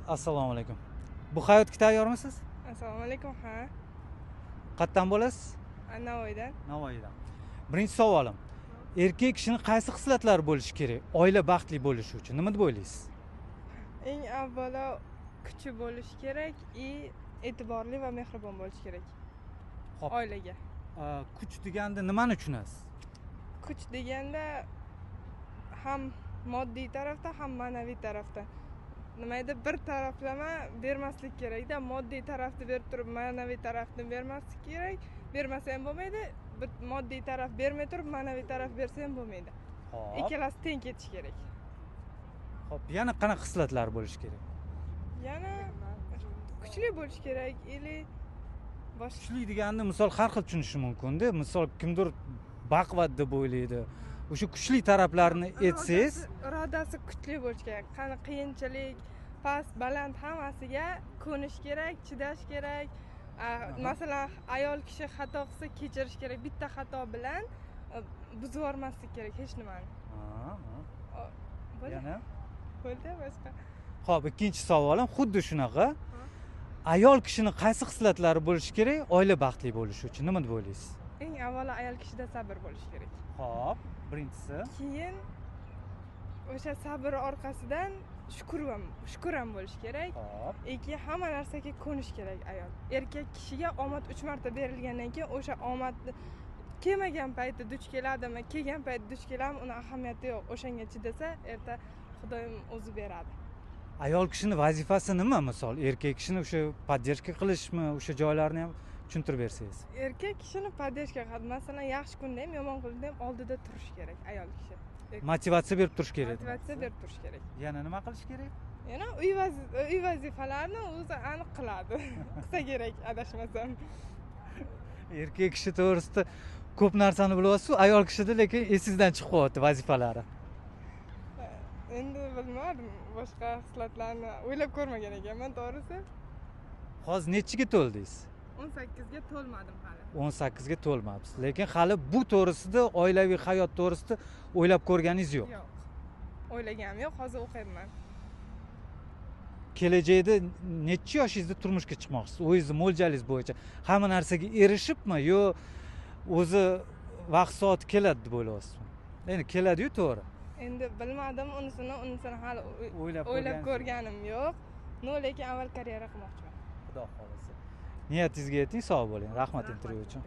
Assalomu alaykum. Bu hayotga tayyormisiz? Assalomu alaykum, ha. Qayerdan bo'lasiz? Navoiydan. Navoiydan. Birinchi savolim. Erkak kishini qaysi xislatlari bo'lishi kerak oila baxtli bo'lishi uchun? Nima deb o'ylaysiz? Eng avvalo kuchi bo'lishi kerak и e'tiborli va mehribon bo'lishi kerak. Xo'p. Oilaga. Kuch deganda nimani tushunasiz? Kuch deganda ham moddiy tarafda, ham ma'naviy tarafda. Nima edi, bir taraflama bermaslik kerakda, moddiy tarafni berib turib ma'naviy tarafni bermaslik kerak, bermasa ham bo'lmaydi, bir moddiy taraf bermay turib ma'naviy taraf bersa ham bo'lmaydi. Xo'p. Ikkalasi teng ketishi kerak. Xo'p, yana qanaqa xislatlar bo'lishi kerak? Yana kuchli bo'lish kerak или boshqa. Kuchli deganda misol har xil tushunishi mumkin-da. Misol kimdir baquvvat deb o'ylaydi. O'sha kuchli taraflarini aytsangiz, irodasi kuchli bo'lishi kerak. Qani qiyinchilik, past, baland hammasiga ko'nish kerak, chidash kerak. Masalan, ayol kishi xato qilsa kechirish kerak. Bitta xato bilan buzib yubormaslik kerak hech nimani. Bo'ldi. Yana? Bo'ldi, boshqa. Xo'p, ikkinchi savolim xuddi shunaqa. Ayol kishini qaysi xislatlari bo'lishi kerak oila baxtli bo'lishi uchun? Nima deb o'ylaysiz? Eng avvalo ayol kishida sabr bo'lishi kerak. Xo'p, birinchisi. Keyin o'sha sabr orqasidan shukur ham bo'lishi kerak. Xo'p. Keyin hamma narsaga ko'nish kerak ayol. Erkak kishiga omad 3 marta berilgandan keyin o'sha omadni kelmagan payti duch keladimi, kelgan payti duch keladimi, uni ahamiyati yo'q. O'shanga chidasa, erta Xudoyim o'zi beradi. Ayol kishini vazifasi nima misol? Erkak kishini o'sha podдержка qilishmi, o'sha joylarni ham tushuntirib bersangiz. Erkak kishini podдержка qiladi. Masalan, yaxshi kunda ham, yomon kunda ham oldida turish kerak ayol kishi. Motivatsiya berib turish kerak. Motivatsiya berib turish kerak. Yana nima qilish kerak? Yana uy vazifalarini o'zi aniq qiladi. Qilsa kerak, adashmasam. Erkak kishi to'g'risida ko'p narsani bilyapsiz, ayol kishida lekin esingizdan chiqib qolyapti vazifalari. Endi bilmadim, boshqa xislatlarni o'ylab ko'rmagan ekanman, to'g'risi. Hozir nechiga to'ldingiz? 18 ga to'lmadim hali. 18 ga to'lmabsiz. Lekin hali bu to'g'risida, oilaviy hayot to'g'risida o'ylab ko'rganingiz yo'q. Yo'q. O'ylaganim yo'q, hozir o'qiyapman. Kelajakda necha yoshingizda turmushga chiqmoqchisiz? O'zingizni mo'ljalingiz bo'yicha hamma narsaga erishibmi yo o'zi vaqt soati keladi deb o'ylayapsizmi? Endi keladi-yu, to'g'ri. Endi bilmadim, unisini hali o'ylab o'ylab ko'rganim yo'q. No, lekin avval karyera qilmoqchiman. Xudo xohlasa. Niyatingizga yeting, sog' bo'ling. Rahmat intervyu uchun.